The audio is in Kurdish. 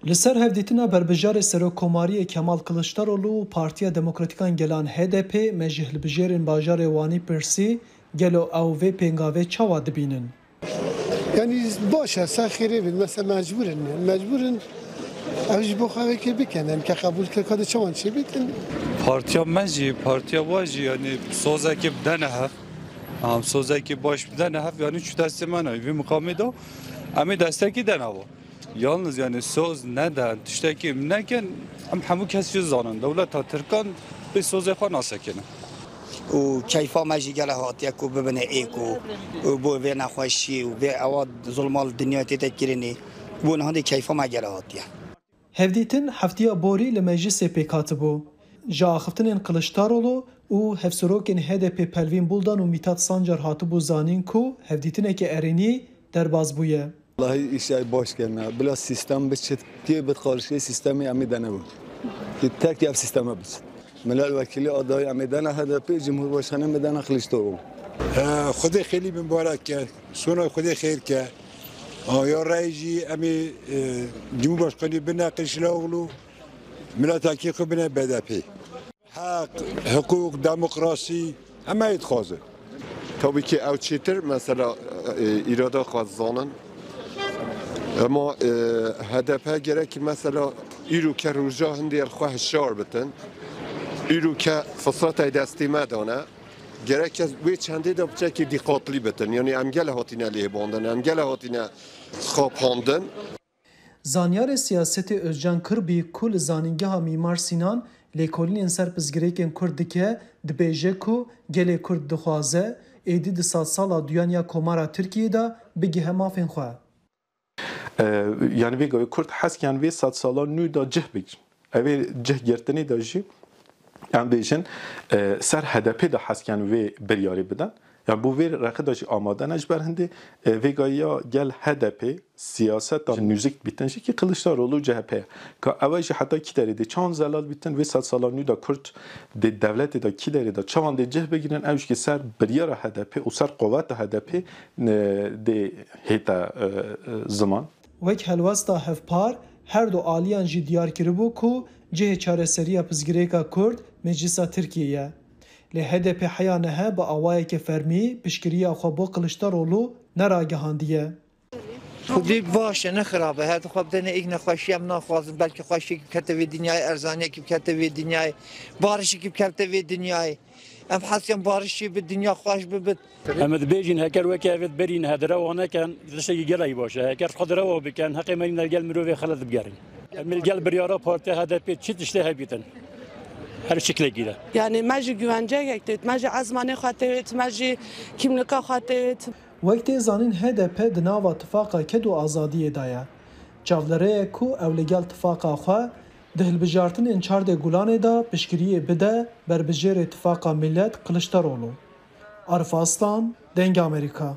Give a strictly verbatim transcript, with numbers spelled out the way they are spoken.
Li ser hevdîtina berbijarê Serokkomariyê Kemal Kiliçdaroglu û Partiya Demokratîkan Gelan H D P me ji hilbijêrên bajarê Wanî pirsî, gelo ew vê pêngavê çawa dibînin? Yanî baş e, ser xêrê bin, mesela mecbûr in, mecbûr in ew ji bo xwe vekê bikin, em ke qebûl kir, ka de çawan çê bikin? Partiya me jî, partiya we jî, yanî sozekê bidene hev, em sozekê baş bidene hev, yanî çû destê me nayê. Vî miqamê de em ê destekî dene we. Yalnız yani soz neden, tiştekî nekin, em hemû kes jî zanin. Dewleta Tirkan pê sozê xwe nasekine. Û keyfa me jî gele hatiye ku bibine êk û, û bo vê nexweşî û vê ewa zulma li dinya tête kirinê, bo niha dê keyfa me gele hatiye. Hevdîtin heftiya borî li meclisê pêk hatibû. Ji axiftinên Kiliçdaroglu û hevserokên H D P Pelvîn Buldan û Mîtat Sancar hatibû zanîn ku hevdîtineke erênî derbas bûye. Wellahî îşay baş kirine. Bila sîstem biçit, kê bit qarşiyê sîstemê em ê denebin. Ki terk ev sîsteme biçit. Millet wekîlî adayî em ê dene H D P, Cumhurbaşkanê me dene Kiliçdaroglu. Xwedê xêlî mibarek ke. Sona Xwedê xêr ke. Ya rey jî em ê Cumhurbaşkanî bine Kiliçdaroglu. Miletakî xwe bine B D P. Heq, hiqûq, demokrasî, em ê dixwazin. Tabii ki ew çêtir mesela e, îrada xwe zanin. Ema e, H D P gerek mesela îro ke roja hindê el xwe hişyar bitin. Îro ke fisretay destê me dane. Gerek ez wê çendê de biçekî dîqatlî bitin. Yani em gele hatine lêbandin, em gele hatine xapandin. Zanyarê siyasetê Özcan Kırbî ku li Zanîngeha Mîmar Sînan lêkolînên ser pirsgirêkên Kurd dike, dibêje ku gelê Kurd dixwaze êdî di sadsala duyan ya Komara Tirkiyê de bigihe mafên xwe. Yanî vê gavê Kurd hesken vê sedsala nû de cih bigrin. Ev ê cih girtinê de jî em bêjin ser H D P de hesken vê biryarê bidin. Yan bo vê rexê de jî amade ne ji ber hindê vê gayî ya gel H D P siyaseta nûzik dibîtin jî ki Kiliçdaroglu û C H P ye. Ka ew jî heta kî derê dê çawan zelal bîtin vê sedsala nû de Kurd dê dewletê de kî derê de çawan dê cih bigirin ew jî ki ser biryara H D P û ser qoweta H D P dê hête ziman. Wek helwesta hevpar, her du aliyan jî diyar kiribû ku cihê çareseriya pirsgirêka Kurd Meclisa Tirkiyê ye. Lê H D P heya niha bi awayeke fermî piştgiriya xwe bo Kiliçdaroglu neragihandiye. Xwedî baş e, ne xirab e. Her dixwe bidene êk nexweşî em naxwazin. Belkî xweşiyekî bikete vê dinyayê, erzaniyekî bikete vê dinyayê, barişekî bikete vê dinyayê. Em hesken barişî bi dinya xweş bibit. Em dibêjin heker weke ev ê berîn he direwa nekin, tiştekî gelekî baş e. Heker xwe direwa bikin, heqê me nîne gel mirovê xelet bigerin. Em ê li gel biryara partiya H D P çi tiştê hebîtin. Her şiklekî de. Yanî me jî güvenceyek têt, me jî ezmanê xwe têt, me jî kimlika xwe têt. Wek tê zanîn H D P di nava tifaqa ked û azadiyê de ye. Çavlêre ye ku ew li gel tifaqa xwe di hilbijartinên çardê Gulanê de piştgiriyê bide berbijêrê Tifaqa Millet Kiliçdaroglu. Arif Aslan, Dengê Amerîka.